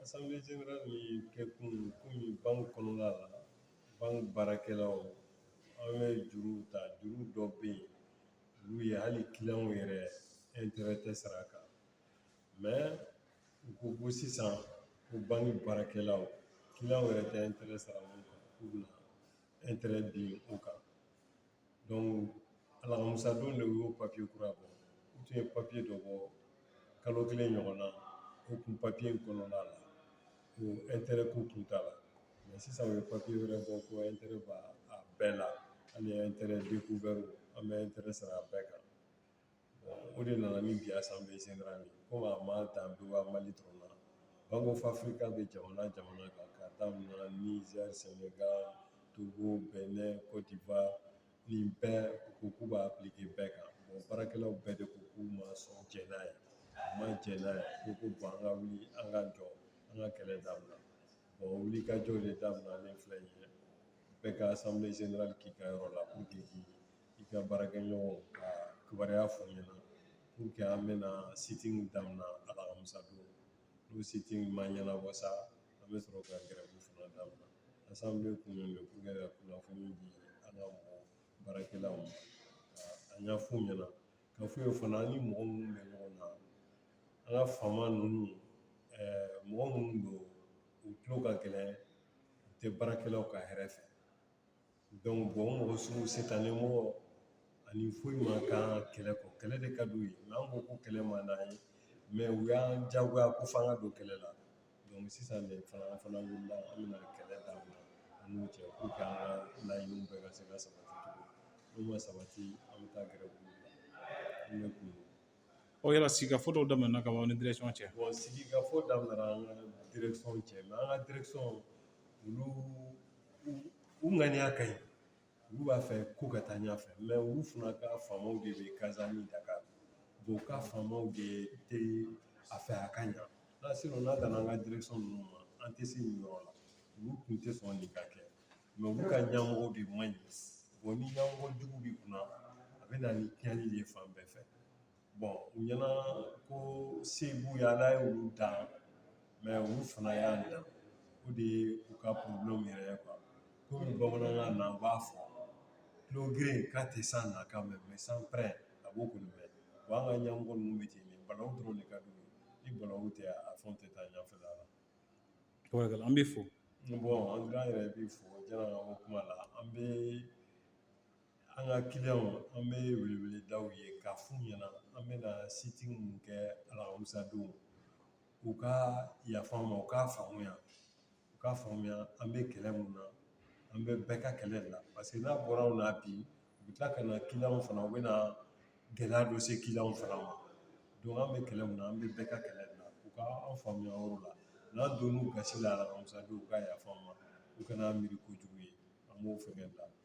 Assemblée générale nin kɛkun, komi banque kɔnɔna la, banque baarakɛlaw, an bɛ juruw ta. Juru dɔ bɛ yen, olu ye hali clientw yɛrɛ intérêt tɛ sara a kan. Mais u ko ko sisan ko banque baarakɛlaw, clientw yɛrɛ tɛ intérêt sara mun kan, k'u bɛna intérêt bin o kan. Donc alhamisa don de, u y'o papier kura bɔ. U tun ye papier dɔ bɔ kalo 1 ɲɔgɔn na. O kun papier in kɔnɔna la, o intérêt ko kun t'a la. Mais sisan u ye papier wɛrɛ bɔ ko intérêt b'a a bɛɛ la, hali intérêt découvert, an bɛ intérêt sara a bɛɛ kan. Bon, o de nana ni bi assemblée générale ye. Komi a ma dan BOA Mali dɔrɔn na, Bank of Africa bɛ jamana jamana kan, ka daminɛ Niger, Sénégal, Togo, Benin, Côte d'Ivoire, nin bɛɛ, u ko k'u b'a appliquer bɛɛ kan. Bon, baarakɛlaw bɛɛ de ko k'u ma sɔn jɛn n'a ye, u ma jɛn n'a ye. Ko bon, an ka wuli, an ka jɔ, an ka kɛlɛ dabila. Bon, wulikajɔ de daminɛlen filɛ nin ye. Bɛɛ ka assemblée générale k'i ka yɔrɔ la pour que k'i i ka baarakɛɲɔgɔnw ka kibaruya fɔ ɲɛna, pour que an bɛna sit-in daminɛ alamisa don. N'o sit-in ma ɲɛnabɔ sa, an bɛ sɔrɔ ka grève fana daminɛ. Assemblée kun ye pour que ka kunnafoni di an ka mɔgɔ baarakɛlaw ma, ka a ɲɛf'u ɲɛna, ka f'u ye fana, an ni mɔgɔ minnu bɛ ɲɔgɔn na, an ka faama ninnu, mɔgɔ minnu don, u tulo ka gɛlɛn, u tɛ baarakɛlaw ka hɛrɛ fɛ. Donc bon, o mɔgɔ sugu sitanɛ mɔgɔ ani foyi man kan kɛlɛ kɔ. Kɛlɛ de ka d'u ye, mais an ko ko kɛlɛ man d'an ye, mais u y'an jagoya ko f'an ka don kɛlɛ la. Donc sisan de fana, an fana wulila, an bɛna kɛlɛ daminɛ an n'u cɛ pour que an ka laɲiniw bɛɛ ka se ka sabati cogo n'u ma sabati, an bɛ taa grève la. Ne kun Ɔ, yala sigikafɔ dɔw daminɛna ka ban ni direction cɛ? Bon, sigikafɔ daminɛna an ka direction cɛ, mais an ka direction, olu u ŋaniya ka ɲi, olu b'a fɛ ko ka taa ɲɛfɛ, mais olu fana ka faamaw de bɛ Casa ni Dakar. Bon, u ka faamaw de tɛ a fɛ a ka ɲa n'a sinon n'a danna an ka direction ninnu ma, an tɛ se nin yɔrɔ la. Olu tun tɛ sɔn nin ka kɛ, mais olu ka ɲɛmɔgɔw de man ɲi. Bon, ni ɲɛmɔgɔ jugu b'i kunna, a bɛ na ni tiɲɛni de ye fan bɛɛ fɛ. Bon, u ɲɛna ko se b'u ye, Ala ye olu dan, mais olu fana y'an dan. O de ye u ka problème yɛrɛ ye quoi. Komi bamanankan na, u b'a fɔ tulo girin k'a tɛ san nakan mɛn, mais san pɛrɛn a b'o kɔni mɛn. Wa an ka ɲɛmɔgɔ ninnu bɛ ten de, balawu dɔrɔn de ka d'u ye. Ni balawu tɛ, a fɛnw tɛ taa ɲɛfɛla la. Tabarikala, an b'i fo. Bon, an yɛrɛ b'i fo. Janni an ka bɔ kuma la, an bɛ an ka clientw, an bɛ welewele da u ye k'a f'u ɲɛna, an bɛna sit-in mun kɛ alamisa don, u ka yafa an ma, u k'a faamuya, u k'a faamuya an bɛ kɛlɛ mun na, an bɛ bɛɛ ka kɛlɛ de la, parce que n'a bɔra anw na bi, u bɛ tila ka na clientw fana, u bɛ na gɛlɛya dɔ se clientw fana ma. Donc an bɛ kɛlɛ mun na, an bɛ bɛɛ ka kɛlɛ de la. U ka an faamuya o yɔrɔ la. N'an donn'u gasi la alamisa don, u ka yafa an ma, u kana miiri kojugu ye, an b'o fɛngɛ la.